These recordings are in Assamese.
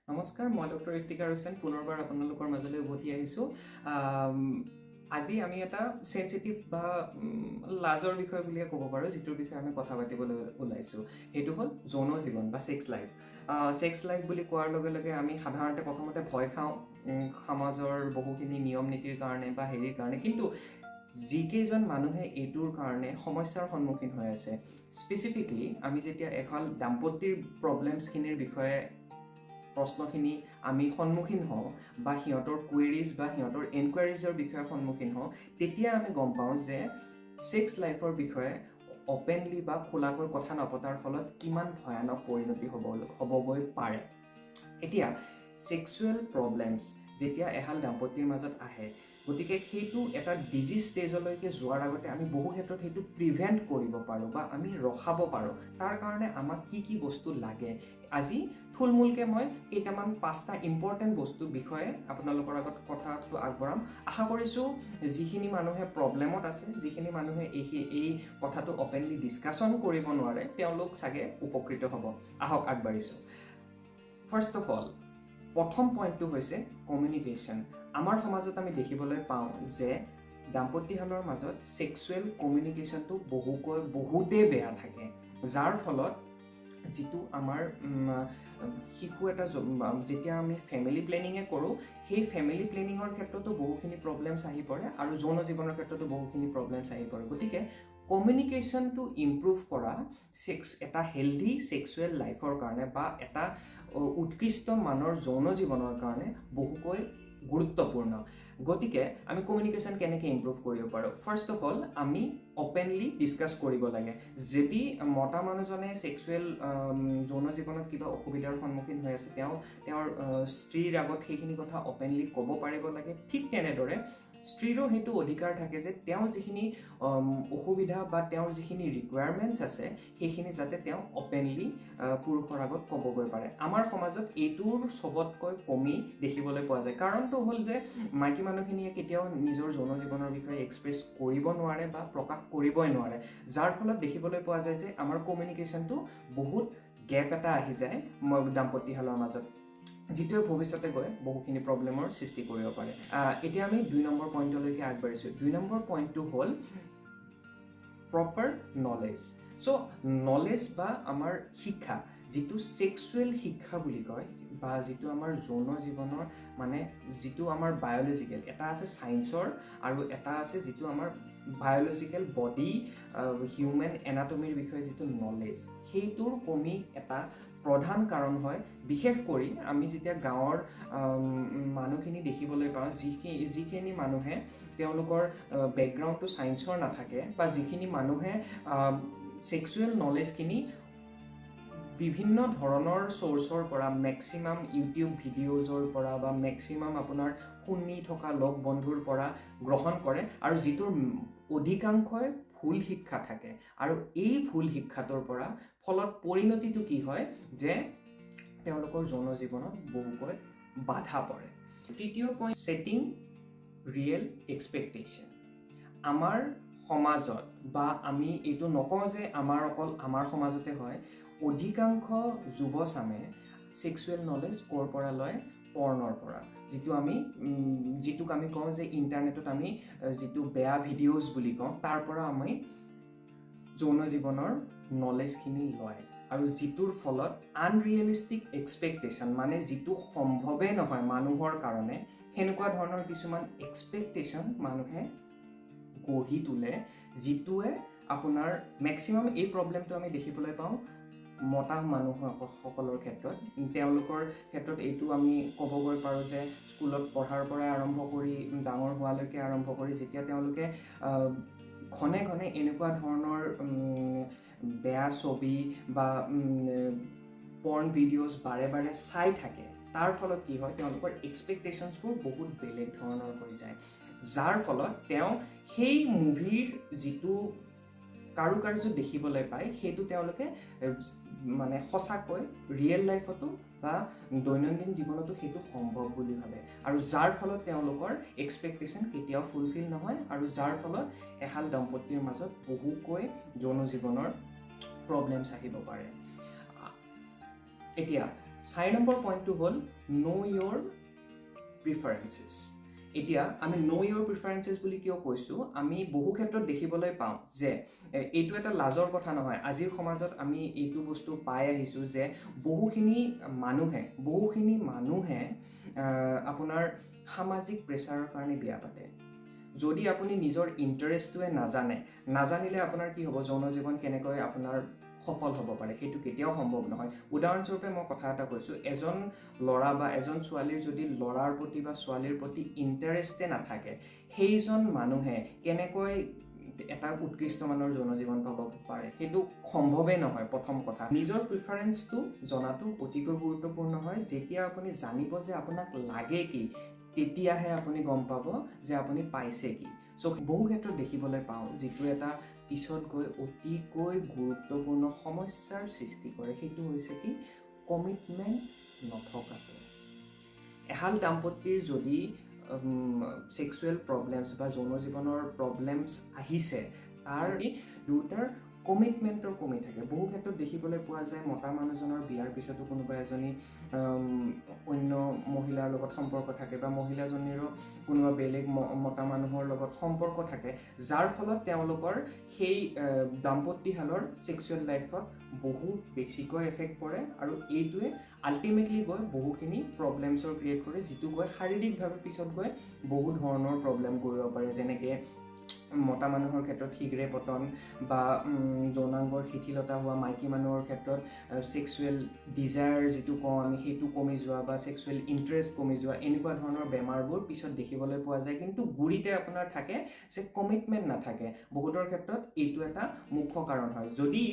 নমস্কাৰ, মই ডক্টৰ ইফতিকাৰ হুছেইন পুনৰবাৰ আপোনালোকৰ মাজলৈ উভতি আহিছোঁ। আজি আমি এটা চেঞ্চিটিভ বা লাজৰ বিষয় বুলিয়ে ক'ব পাৰোঁ, যিটোৰ বিষয়ে আমি কথা পাতিবলৈ ওলাইছোঁ, সেইটো হ'ল যৌন জীৱন বা ছেক্স লাইফ। ছেক্স লাইফ বুলি কোৱাৰ লগে লগে আমি সাধাৰণতে প্ৰথমতে ভয় খাওঁ সমাজৰ বহুখিনি নিয়ম নীতিৰ কাৰণে বা হেৰিৰ কাৰণে। কিন্তু যিকেইজন মানুহে এইটোৰ কাৰণে সমস্যাৰ সন্মুখীন হৈ আছে, স্পেচিফিকলি আমি যেতিয়া এখন দাম্পত্যৰ প্ৰব্লেমছখিনিৰ বিষয়ে প্ৰশ্নখিনি আমি সন্মুখীন হওঁ বা সিহঁতৰ কুৱেৰিজ বা সিহঁতৰ এনকুৱাৰিজৰ বিষয়ে সন্মুখীন হওঁ, তেতিয়া আমি গম পাওঁ যে ছেক্স লাইফৰ বিষয়ে অপেনলি বা খোলাকৈ কথা নপতাৰ ফলত কিমান ভয়ানক পৰিণতি হ'বগৈ পাৰে। এতিয়া ছেক্সুৱেল প্ৰব্লেমছ যেতিয়া এহাল দাম্পতীৰ মাজত আহে, গতিকে সেইটো এটা ডিজিজ ষ্টেজলৈকে যোৱাৰ আগতে আমি বহু ক্ষেত্ৰত সেইটো প্ৰিভেণ্ট কৰিব পাৰোঁ বা আমি ৰখাব পাৰোঁ। তাৰ কাৰণে আমাক কি কি বস্তু লাগে, আজি থুলমূলকৈ মই কেইটামান 5টা ইম্পৰ্টেণ্ট বস্তুৰ বিষয়ে আপোনালোকৰ আগত কথাটো আগবঢ়াম। আশা কৰিছোঁ যিখিনি মানুহে প্ৰব্লেমত আছে, যিখিনি মানুহে এই কথাটো অপেনলি ডিছকাশ্যন কৰিব নোৱাৰে, তেওঁলোক চাগে উপকৃত হ'ব। আহক আগবাঢ়িছোঁ। ফাৰ্ষ্ট অফ অল, প্ৰথম পইণ্টটো হৈছে কমিউনিকেশ্যন। আমাৰ সমাজত আমি দেখিবলৈ পাওঁ যে দাম্পতীহালৰ মাজত ছেক্সুৱেল কমিউনিকেশ্যনটো বহুতেই বেয়া থাকে, যাৰ ফলত যিটো আমাৰ শিশু এটা যেতিয়া আমি ফেমিলি প্লেনিঙে কৰোঁ, সেই ফেমিলি প্লেনিঙৰ ক্ষেত্ৰতো বহুখিনি প্ৰব্লেমছ আহি পৰে আৰু যৌন জীৱনৰ ক্ষেত্ৰতো বহুখিনি প্ৰব্লেমছ আহি পৰে। গতিকে কমিউনিকেশ্যনটো ইম্প্ৰুভ কৰা এটা হেল্ডি ছেক্সুৱেল লাইফৰ কাৰণে বা এটা উৎকৃষ্ট মানৰ যৌন জীৱনৰ কাৰণে বহুকৈ গুৰুত্বপূৰ্ণ। গতিকে আমি কমিউনিকেশ্যন কেনেকৈ ইম্প্ৰুভ কৰিব পাৰোঁ? ফাৰ্ষ্ট অফ অল, আমি অপেনলি ডিছকাছ কৰিব লাগে। যদি মতা মানুহজনে ছেক্সুৱেল যৌন জীৱনত কিবা অসুবিধাৰ সন্মুখীন হৈ আছে, তেওঁ তেওঁৰ স্ত্ৰীৰ আগত সেইখিনি কথা অপেনলি ক'ব পাৰিব লাগে। ঠিক তেনেদৰে স্ত্ৰীৰো সেইটো অধিকাৰ থাকে যে তেওঁ যিখিনি অসুবিধা বা তেওঁৰ যিখিনি ৰিকুৱাৰমেণ্টছ আছে, সেইখিনি যাতে তেওঁ অপেনলি পুৰুষৰ আগত ক'বগৈ পাৰে। আমাৰ সমাজত এইটোৰ চবতকৈ কমি দেখিবলৈ পোৱা যায়। কাৰণটো হ'ল যে মাইকী মানুহখিনিয়ে কেতিয়াও নিজৰ যৌন জীৱনৰ বিষয়ে এক্সপ্ৰেছ কৰিব নোৱাৰে বা প্ৰকাশ কৰিবই নোৱাৰে, যাৰ ফলত দেখিবলৈ পোৱা যায় যে আমাৰ কমিউনিকেশ্যনটো বহুত গেপ এটা আহি যায় দাম্পতীহালৰ মাজত, যিটোৱে ভৱিষ্যতে গৈ বহুখিনি প্ৰব্লেমৰ সৃষ্টি কৰিব পাৰে। এতিয়া আমি 2 নম্বৰ পইণ্টলৈকে আগবাঢ়িছোঁ। 2 নম্বৰ পইণ্টটো হ'ল প্ৰপাৰ নলেজ। চ' নলেজ বা আমাৰ শিক্ষা, যিটো ছেক্সুৱেল শিক্ষা বুলি কয় বা যিটো আমাৰ যৌন জীৱনৰ মানে যিটো আমাৰ বায়'লজিকেল, এটা আছে ছায়েন্সৰ আৰু এটা আছে যিটো আমাৰ বায়'লজিকেল বডি হিউমেন এনাটমিৰ বিষয়ে যিটো নলেজ, সেইটোৰ কমি এটা প্ৰধান কাৰণ হয়। বিশেষ কৰি আমি যেতিয়া গাঁৱৰ মানুহখিনি দেখিবলৈ পাওঁ, যিখিনি মানুহে তেওঁলোকৰ বেকগ্ৰাউণ্ডটো ছায়েন্সৰ নাথাকে বা যিখিনি মানুহে ছেক্সুৱেল নলেজখিনি বিভিন্ন ধৰণৰ চ'ৰ্চৰ পৰা, মেক্সিমাম ইউটিউব ভিডিঅ'জৰ পৰা বা মেক্সিমাম আপোনাৰ শুনি থকা লগ বন্ধুৰ পৰা গ্ৰহণ কৰে, আৰু যিটোৰ অধিকাংশই ভুল শিক্ষা থাকে। আৰু এই ভুল শিক্ষাটোৰ পৰা ফলত পৰিণতিটো কি হয় যে তেওঁলোকৰ যৌন জীৱনত বহুকৈ বাধা পৰে। তৃতীয় পইণ্ট, ছেটিং ৰিয়েল এক্সপেক্টেশ্যন। আমাৰ সমাজত বা আমি এইটো নকওঁ যে আমাৰ অকল আমাৰ সমাজতে হয়, অধিকাংশ যুৱচামে ছেক্সুৱেল নলেজ ক'ৰ পৰা লয়? পৰ্ণৰ পৰা, যিটোক আমি কওঁ যে ইণ্টাৰনেটত আমি যিটো বেয়া ভিডিঅ'জ বুলি কওঁ, তাৰ পৰা আমি যৌন জীৱনৰ নলেজখিনি লয়, আৰু যিটোৰ ফলত আনৰিয়েলিষ্টিক এক্সপেক্টেশ্যন, মানে যিটো সম্ভৱেই নহয় মানুহৰ কাৰণে, সেনেকুৱা ধৰণৰ কিছুমান এক্সপেক্টেশ্যন মানুহে গঢ়ি তোলে, যিটোৱে আপোনাৰ মেক্সিমাম এই প্ৰব্লেমটো আমি দেখিবলৈ পাওঁ মতা মানুহসকলৰ ক্ষেত্ৰত। তেওঁলোকৰ ক্ষেত্ৰত এইটো আমি ক'বগৈ পাৰোঁ যে স্কুলত পঢ়াৰ পৰাই আৰম্ভ কৰি ডাঙৰ হোৱালৈকে আৰম্ভ কৰি যেতিয়া তেওঁলোকে ঘনে ঘনে এনেকুৱা ধৰণৰ বেয়া ছবি বা পৰ্ণ ভিডিঅ'জ বাৰে বাৰে চাই থাকে, তাৰ ফলত কি হয়, তেওঁলোকৰ এক্সপেক্টেশ্যনছবোৰ বহুত বেলেগ ধৰণৰ হৈ যায়, যাৰ ফলত তেওঁ সেই মুভিৰ যিটো কাৰুকাৰ্য দেখিবলৈ পায়, সেইটো তেওঁলোকে মানে সঁচাকৈ ৰিয়েল লাইফতো বা দৈনন্দিন জীৱনতো সেইটো সম্ভৱ বুলি ভাবে, আৰু যাৰ ফলত তেওঁলোকৰ এক্সপেক্টেশ্যন কেতিয়াও ফুলফিল নহয়, আৰু যাৰ ফলত এহাল দম্পতীৰ মাজত বহুকৈ যৌন জীৱনৰ প্ৰব্লেমছ আহিব পাৰে। এতিয়া 4 নম্বৰ পইণ্টটো হ'ল ন' ইয়ৰ প্ৰিফাৰেঞ্চেছ। এতিয়া আমি ন' ইয়ৰ প্ৰিফাৰেঞ্চেছ বুলি কিয় কৈছোঁ, আমি বহু ক্ষেত্ৰত দেখিবলৈ পাওঁ যে এইটো এটা লাজৰ কথা নহয়, আজিৰ সমাজত আমি এইটো বস্তু পাই আহিছোঁ যে বহুখিনি মানুহে আপোনাৰ সামাজিক প্ৰেছাৰৰ কাৰণে বিয়া পাতে। যদি আপুনি নিজৰ ইণ্টাৰেষ্টটোৱে নাজানিলে আপোনাৰ কি হ'ব, যৌন জীৱন কেনেকৈ আপোনাৰ সফল হ'ব পাৰে, সেইটো কেতিয়াও সম্ভৱ নহয়। উদাহৰণস্বৰূপে মই কথা এটা কৈছোঁ, এজন ল'ৰা বা এজন ছোৱালীৰ যদি ল'ৰাৰ প্ৰতি বা ছোৱালীৰ প্ৰতি ইণ্টাৰেষ্টে নাথাকে, সেইজন মানুহে কেনেকৈ এটা উৎকৃষ্ট মানৰ যৌন জীৱন পাব পাৰে, সেইটো সম্ভৱেই নহয়। প্ৰথম কথা, নিজৰ প্ৰিফাৰেঞ্চটো জনাটো অতিকৈ গুৰুত্বপূৰ্ণ হয়। যেতিয়া আপুনি জানিব যে আপোনাক লাগে কি, তেতিয়াহে আপুনি গম পাব যে আপুনি পাইছে কি। চ' বহু ক্ষেত্ৰত দেখিবলৈ পাওঁ যিটো এটা পিছত গৈ অতিকৈ গুৰুত্বপূৰ্ণ সমস্যাৰ সৃষ্টি কৰে, সেইটো হৈছে কি, কমিটমেণ্ট নথকাটো। এহাল দাম্পতিৰ যদি ছেক্সুৱেল প্ৰব্লেমছ বা যৌন জীৱনৰ প্ৰব্লেমছ আহিছে, তাৰ দুয়োটাৰ কমিটমেণ্টৰ কমি থাকে। বহু ক্ষেত্ৰত দেখিবলৈ পোৱা যায় মতা মানুহজনৰ বিয়াৰ পিছতো কোনোবা এজনী অন্য মহিলাৰ লগত সম্পৰ্ক থাকে বা মহিলাজনীৰো কোনোবা বেলেগ মতা মানুহৰ লগত সম্পৰ্ক থাকে, যাৰ ফলত তেওঁলোকৰ সেই দাম্পত্যশালৰ ছেক্সুৱেল লাইফত বহু বেছিকৈ এফেক্ট পৰে আৰু এইটোৱে আল্টিমেটলি গৈ বহুখিনি প্ৰব্লেমছৰ ক্ৰিয়েট কৰে, যিটো গৈ শাৰীৰিকভাৱে পিছত গৈ বহু ধৰণৰ প্ৰব্লেম কৰিব পাৰে, যেনেকৈ মতা মানুহৰ ক্ষেত্ৰত শীঘ্ৰে পতন বা যৌনাংগৰ শিথিলতা হোৱা, মাইকী মানুহৰ ক্ষেত্ৰত ছেক্সুৱেল ডিজায়াৰ যিটো কওঁ আমি সেইটো কমি যোৱা বা ছেক্সুৱেল ইণ্টাৰেষ্ট কমি যোৱা, এনেকুৱা ধৰণৰ বেমাৰবোৰ পিছত দেখিবলৈ পোৱা যায়। কিন্তু গুৰিতে আপোনাৰ থাকে যে কমিটমেণ্ট নাথাকে, বহুতৰ ক্ষেত্ৰত এইটো এটা মুখ্য কাৰণ হয়। যদি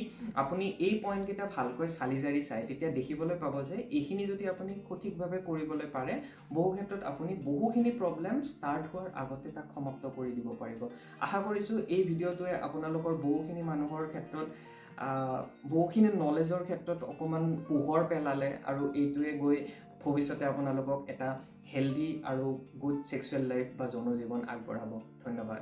আপুনি এই পইণ্টকেইটা ভালকৈ চালি জাৰি চায়, তেতিয়া দেখিবলৈ পাব যে এইখিনি যদি আপুনি সঠিকভাৱে কৰিবলৈ পাৰে, বহু ক্ষেত্ৰত আপুনি বহুখিনি প্ৰব্লেম ষ্টাৰ্ট হোৱাৰ আগতে তাক সমাপ্ত কৰি দিব পাৰিব। আশা কৰিছোঁ এই ভিডিঅ'টোৱে আপোনালোকৰ বহুখিনি মানুহৰ ক্ষেত্ৰত বহুখিনি নলেজৰ ক্ষেত্ৰত অকণমান পোহৰ পেলালে আৰু এইটোৱে গৈ ভৱিষ্যতে আপোনালোকক এটা হেল্ডি আৰু গুড ছেক্সুৱেল লাইফ বা যৌন জীৱন আগবঢ়াব। ধন্যবাদ।